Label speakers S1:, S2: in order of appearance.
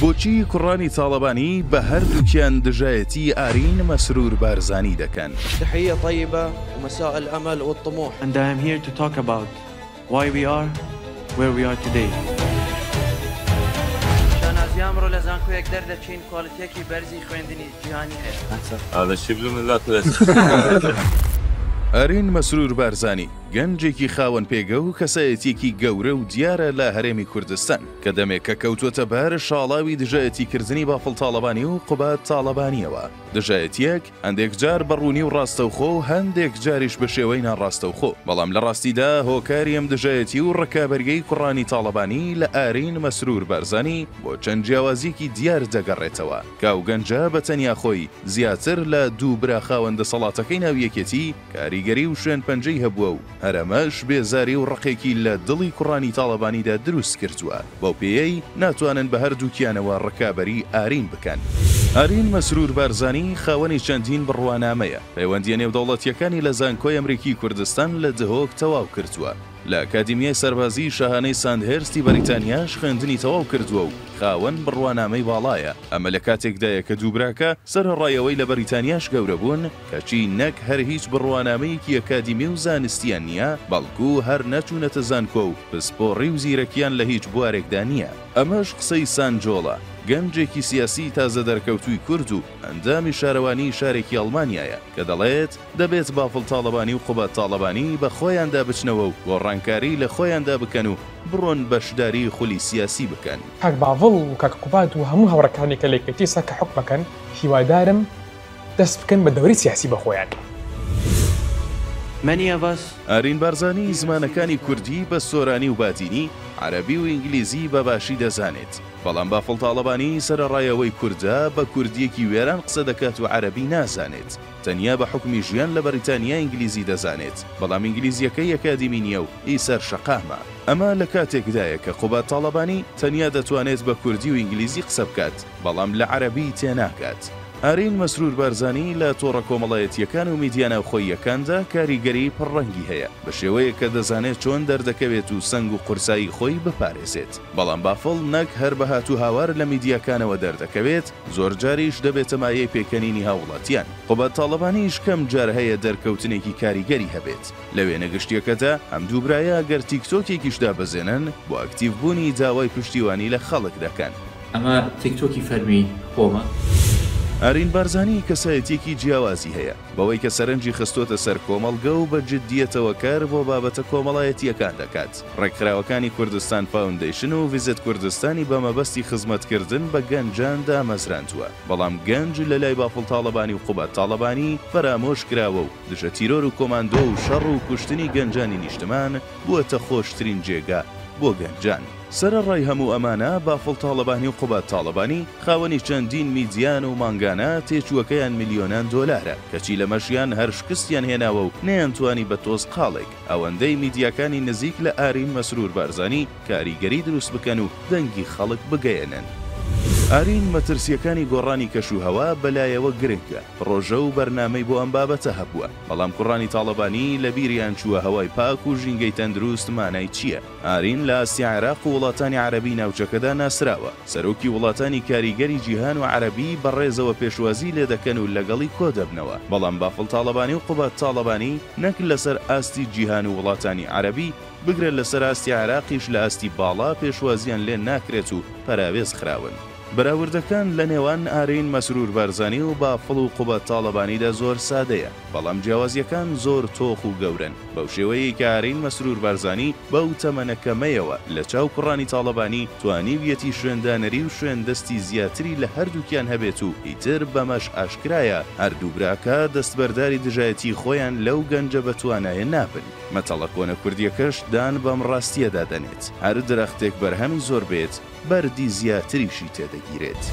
S1: بۆچی کوڕانی تاڵەبانی بە هەردووکیان دژایەتی ئارین مەسرور بارزانی دەکەن؟
S2: تحیە طیبە ومساء الامل والطموح.
S3: And I am here to talk about why we are where we are today.
S2: شانازی ئەمڕۆ لە زانکۆیەک دەردەچین کوالیتیەکی بەرزی خوێندنی جیهانی هەیە.
S4: هذا الشبل من الاطلس.
S1: ئارین مەسرور بارزانی گەنجێکی خاوەن پێگە و کەسایەتییەکی گەورە و دیارە لە هەرێمی کوردستان، کە دەمێکە کەوتووەتە بەر شاڵاوی دژایەتیکردنی بافڵ تاڵەبانی و قوباد تاڵەبانییەوە، دژایەتییەک هەندێک جار بە ڕوونی و ڕاستەوخۆ و هەندێک جاریش بە شێوەی ناڕاستەوخۆ، بەڵام لە ڕاستیدا هۆکاری ئەم دژایەتی و ڕکابەرییەی کوڕانی تاڵەبانی لە ئارین مەسرور بارزانی بۆ چەند جیاوازییەکی دیار دەگەڕێتەوە کە ئەو گەنجە بە تەنیا خۆی زیاتر لە دوو برا خاوەن دەسەڵاتەکەی ناو یەکێتی کاریگەری و شوێن پەنجەی هەبووە و هەر ئەمەش بێزاری و ڕقێکی لە دڵی کوڕانی تاڵەبانیدا دروست کردووە، بەو پێیەی ناتوانن بە هەردووکیانەوە ڕکابەری ئارین بکەن. ئارین مەسرور بارزانی خاوەنی چەندین بڕوانامەیە، پەیوەندییە نێودەوڵەتییەکانی لە زانکۆی ئەمریکی کوردستان لە دهۆک تەواو کردووە، لە ئەکادیمیای سەربازیی شاهانەی ساندهێرستی بەریتانیاش خوێندنی تەواو کردووە و خاوەن بڕوانامەی باڵایە، ئەمە لە کاتێکدایە کە دوو براکە سەرەڕای ئەوەی لە بەریتانیاش گەورە بوون، کەچی نەک هەر هیچ بڕوانامەیەکی ئەکادیمی و زانستییان نییە، بەڵکو هەر نەچوونەتە زانکۆ و پسپۆڕی و زیرەکییان لە هیچ بوارێکدا نییە. ئەمەش قسەی سانجۆڵە، گەنجێکی سیاسیی تازە دەرکەوتووی کورد و ئەندامی شارەوانیی شارێکی ئەڵمانیایە، کە دەڵێت، دەبێت بافڵ تاڵەبانی و قوباد تاڵەبانی بە خۆیاندا بچنەوە و گۆڕانکاری لە خۆیاندا بکەن و بڕۆن بەشداری خولی سیاسی بکەن.
S5: کاک باڤڵ و کاک قوباد و هەموو هاوڕێکانی کە لە یەکێتی ئێستا کە حوکمەکەن هیوادارم دەست بکەن بە دەورەی سیاسی بە خۆیان.
S3: Many of us.
S1: ئارین بارزانی زمانەکانی کوردی بە سۆرانی و بادینی، عەرەبی و ئینگلیزی بە باشی دەزانێت، بەڵام بافڵ تاڵەبانی سەرەڕای ئەوەی کوردە، بە کوردییەکی وێران قسە دەکات و عەرەبی نازانێت. تەنیا بە حوکمی ژیان لە بەریتانیا ئینگلیزی دەزانێت، بەڵام ئینگلیزییەکەی ئەکادیمی نییە و ئی سەر شەقامە. ئەمە لە کاتێکدایە کە قوباد تاڵەبانی تەنیا دەتوانێت بە کوردی و ئینگلیزی قسە بکات، بەڵام لە عەرەبی تێناگات. ئارین مەسرور بارزانی لە تۆڕە کۆمەڵایەتییەکان و میدیا ناوخۆییەکاندا کاریگەریی پڕڕەنگی هەیە، بە شێوەیەک کە دەزانێت چۆن دەردەکەوێت و سەنگ و قورسایی خۆی بپارێزێت. بەڵام بافڵ نەک هەر بە هاتوهاوار لە میدیاکانەوە دەردەکەوێت، زۆرجاریش دەبێتە مایەی پێکەنینی هاووڵاتیان. قوباد تاڵەبانیش کەم جار هەیە دەرکەوتنێکی کاریگەری هەبێت. لە وێنە گشتییەکەدا ئەم دوو برایە گەر تیکتۆکێکیش دابەزێنن، بۆ ئەکتیڤبوونی داوای پشتیوانی لە خەڵک دەکەن.
S6: ئەمە تیکتۆکی فەرمی خۆمە.
S1: ئارین بارزانی کەسایەتییەکی جیاوازی هەیە، بەوەی کە سەرنجی خستۆتە سەر کۆمەڵگە و بە جددیەتەوە کار بۆ بابەتە کۆمەڵایەتییەکان دەکات. ڕێکخراوەکانی کوردستان فاوندەیشن و ڤیزت کوردستانی بە مەبەستی خزمەتکردن بە گەنجان دامەزراندووە، بەڵام گەنج لە لای بافڵ تاڵەبانی و قوباد تاڵەبانی فەرامۆش کراوە و دژە تیرۆر و کۆماندۆ و شەڕ و کوشتنی گەنجانی نیشتمان بووەتە خۆشترین جێگا بۆ گەنجان. سەرەڕای هەموو ئەمانە، بافڵ تاڵەبانی و قوباد تاڵەبانی خاوەنی چەندین میدیان و مانگانە تێچووەکەیان ملیۆنان دۆلارە، کەچی لەمەشیان هەر شکستیان هێناوە و نەیانتوانی بە تۆزقاڵێک ئەوەندەی میدیاکانی نزیک لە ئارین مەسرور بارزانی کاریگەری دروست بکەن و دەنگی خەڵک بگەیەنن. ئارین مەترسییەکانی گۆڕانی کەشوهەوا بەلایەوە گرنگە، پڕۆژە و بەرنامەی بۆ ئەم بابەتە هەبووە، بەڵام کوڕانی تاڵەبانی لەبیریان چووە هەوای پاک و ژینگەی تەندروست مانای چییە؟ ئارین لە ئاستی عێراق و وڵاتانی عەرەبی ناوچەکەدا ناسراوە، سەرۆکی وڵاتانی کاریگەری جیهان و عەرەبی بە ڕێزەوە پێشوازی لێدەکەن و لەگەڵی کۆدەبنەوە، بەڵام بافڵ تاڵەبانی و قوباد تاڵەبانی نەک لەسەر ئاستی جیهان و وڵاتانی عەرەبی، بگرە لەسەر ئاستی عێراقیش لە ئاستی باڵا پێشوازیان لێ ناکرێت و پەراوێز خراون. بەراوردەکان لە نێوان ئارین مەسرور بارزانی و بافڵ و قوباد تاڵەبانیدا زۆر سادەیە، بەڵام جیاوازییەکان زۆر تۆخ و گەورەن. بەو شێوەیەی کە ئارین مەسرور بارزانی بەو تەمەنە کەمەیەوە لە چاو کوڕانی تاڵەبانی توانیویەتی شوێندانەری و شوێندەستی زیاتری لە هەردووکیان هەبێت و ئیتر بەمەش ئاشکرایە هەردوو براکە دەستبەرداری دژایەتیی خۆیان لەو گەنجە بەتوانایە نابن. مەتەڵە کۆنە کوردییەکەش دان بەم ڕاستییەدا دەنێت، هەر درەختێک بەرهەمی زۆر بێت، بەردی زیاتریشی تێدەگیرێت.